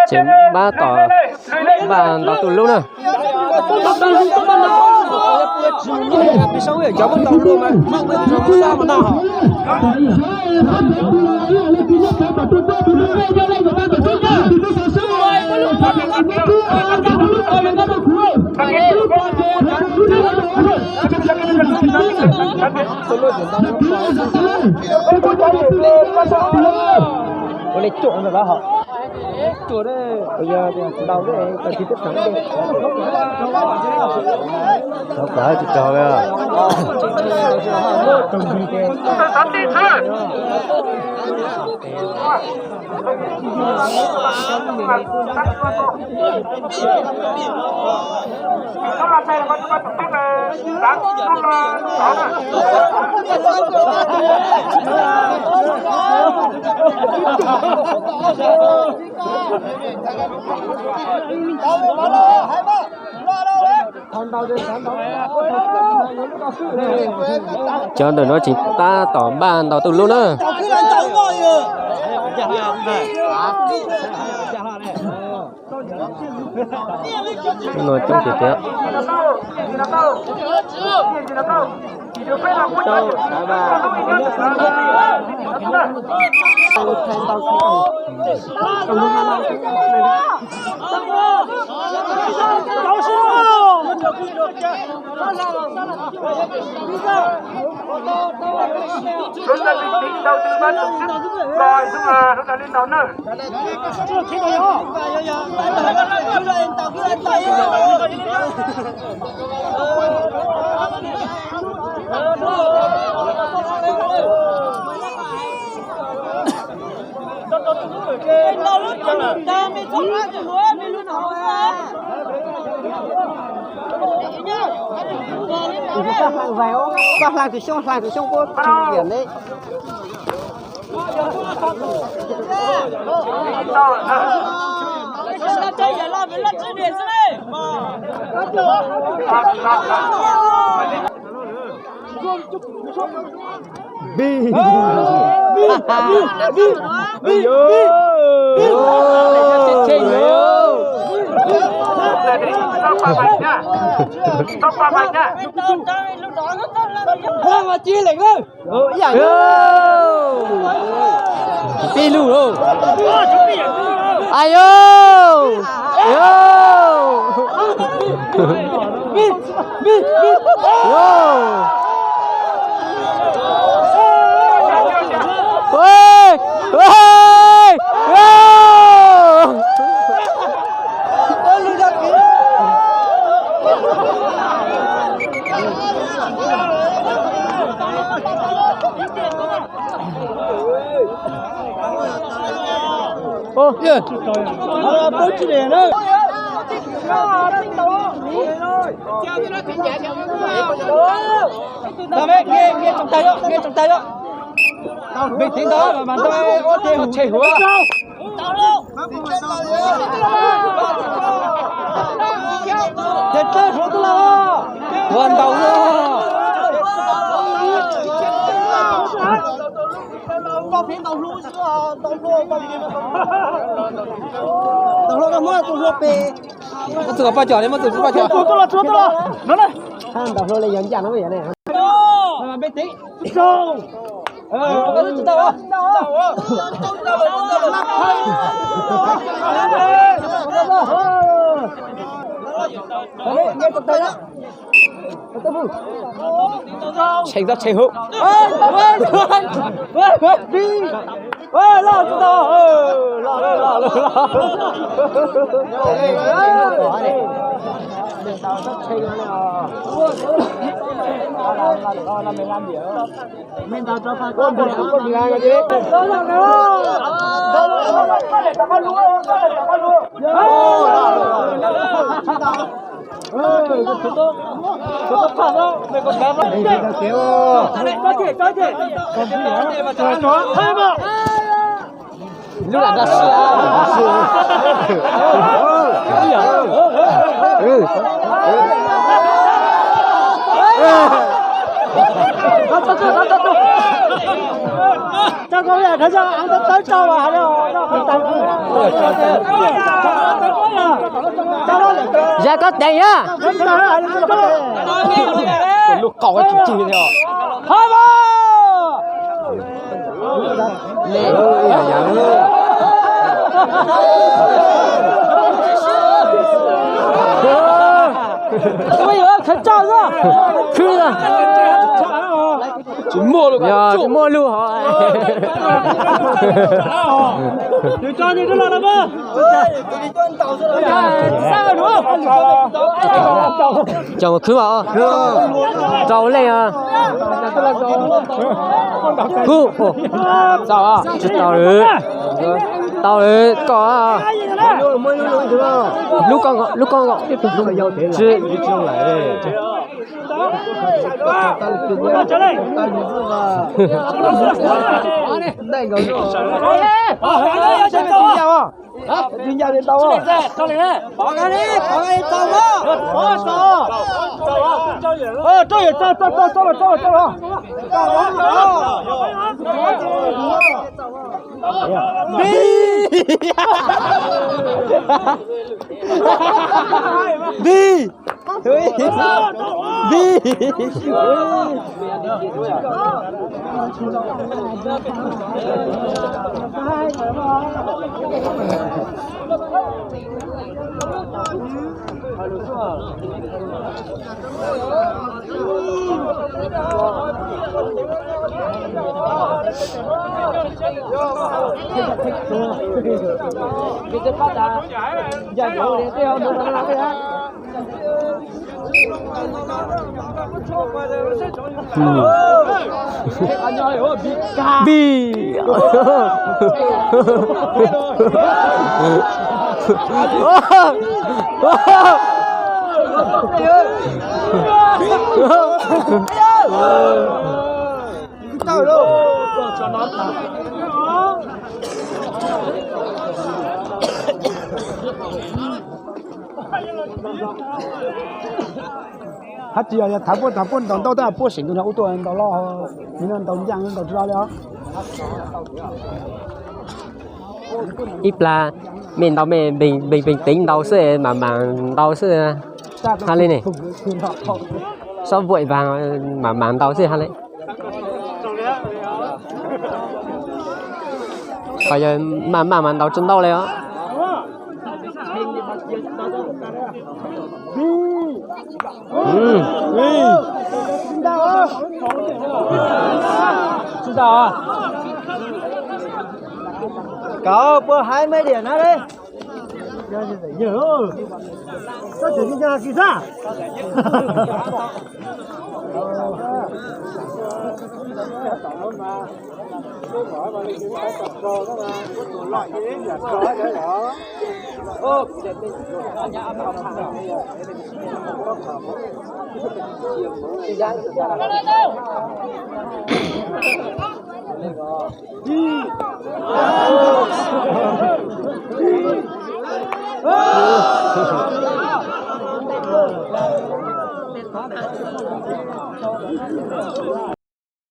Tseem pab tom npaj ntaus tus lub na. Cov ntawm no tseem tab tom npaj ntaus tus lub na. No coob tiag tiag. Số gia đình đi đầu tư ban tổ chức, rồi xung là số gia đình đầu tư. Koj hla tus xyoob, hla tus xyoob kuj tsis yam ne. Pib lug lauj. Ai yau. Yau. Tab me, nghe, nghe trọng tài đó, nghe trọng tài đó. Bình tĩnh đó, mà tôi có thêm một chảy húa. Thiệt chứ, húa tức là. Hoàn đầu luôn. Tau hlo muab tus hluas pem. Muab tus paj cov li, muab tus paj cov. Tus tuaj los, tus tuaj los. No ne. Tau hlo li yog ncaj no yog ne. Bình tĩnh. Tau. Tau. Tseem tau tseem hauv. Los tsis tau. Los los los. Lub lam dab tsi. Zab koj teev na. Lub kaus tsis cig li os. Tsis muaj lub hov. Cov khwb os. Rau leej os. Khwb. Tsis tau lawm. Tau lawm koj. Lub koj nkaus, lub koj nkaus. Bi! Bi! Bi. Hab tsis yog thav puab, thav puab ntaus ntau tab puab seem tus no ua tuaj ntaus loj, nws no ntaus ncaaj ntaus tsis loj li os. Ib plag mej ntaus mej npeeg npeeg teev ntaus xwb, mam mam ntaus xwb. Hab li ne, sob vuam vaag mam mam ntaus xwb hab li. Qhov yog maj maj mas ntaus tsis ntau li os. Cov puas hais mej diam na le.